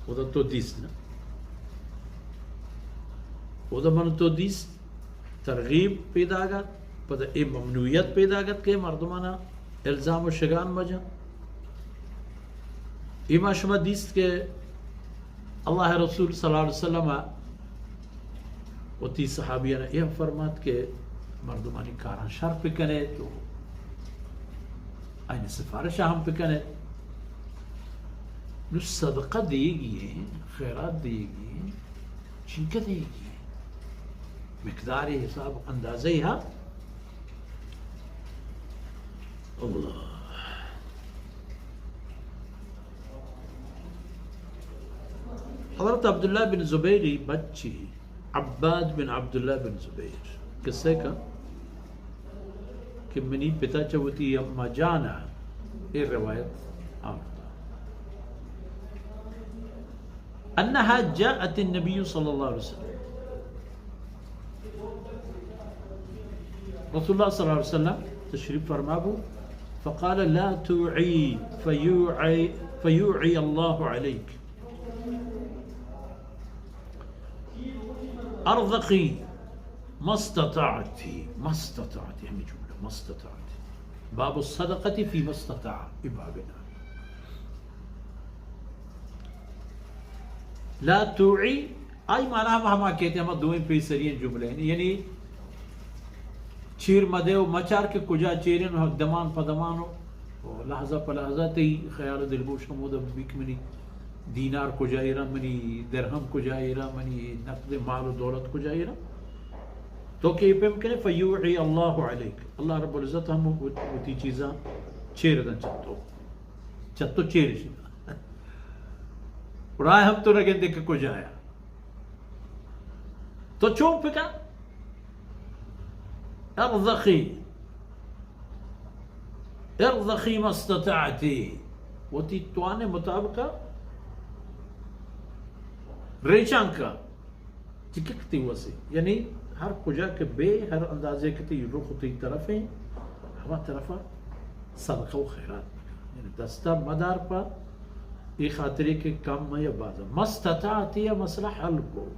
اودا تو دیست نا؟ اودا من تو دیست، ترغیب پیداگ ات، پدا اے ممنوعیت پیداگ ات کہ مردمانا الزام و شگان مجن۔ اے ما شما دیست کہ اللہ رسول صلی اللہ علیہ وسلم وتی صحابیان اے ہم فرمات کہ مردمانی کاراں شر بکنیت و آیانی سفارش ہم بکنیت۔ نو صدقہ دیگی ہیں، خیرات دیگی ہیں، چنکہ دیگی ہیں، مقدار حساب اندازہ ہا۔ اللہ۔ حضرت عبداللہ بن زبیر بچی، عباد بن عبداللہ بن زبیر، قصہ کا کہ منی پتا چہ وتی اما جانا اے روایت آورتا۔ انها جاءت النبی صلی اللہ علیہ وسلم، رسول اللہ صلی اللہ علیہ وسلم تشریف فرما بو، فقال لا توعي فيوعي، فيوعي الله عليك، ارزقي ما استطعت، ما استطعت، ہمیں جملہ ما استطعت، باب الصدقة فيما استطاع، اے باب نا۔ لا توعي، آئی معنی ہم ہما کہتے، ہما دوئیں پیسری ہیں جملے ہیں، یعنی چیر مدے و مچار کہ کجا چیرن و دمان پہ دمان و، و لحظہ پہ لحظہ تئی خیال و دلگوش ہمودا بیک منی دینار کجا ایرا، منی درہم کجا ایرا، منی نقد مال و دولت کجا ایرا۔ تو کہ اے پیم کنے، فیوعی اللہ علیک، اللہ رب العزت ہم وتی چیزاں چیر دن چتو، چتو چیر شد۔ رائے ہم تو نگندے کہ کجایا۔ تو چون پکا؟ ارزقی، ارزقی ما استطعتی، وتی توان مطابق ریچان کا، چکک تی وسی، یعنی ہر کجا کہ بے، ہر اندازے کہ تی رخ تی طرف ہیں، ہما طرفا صدقہ و خیرات بکن۔ یعنی دستا مدار پا، اے خاطرے کہ کم میں یا بازا۔ ما استطعتی یا مسئلہ حل کو۔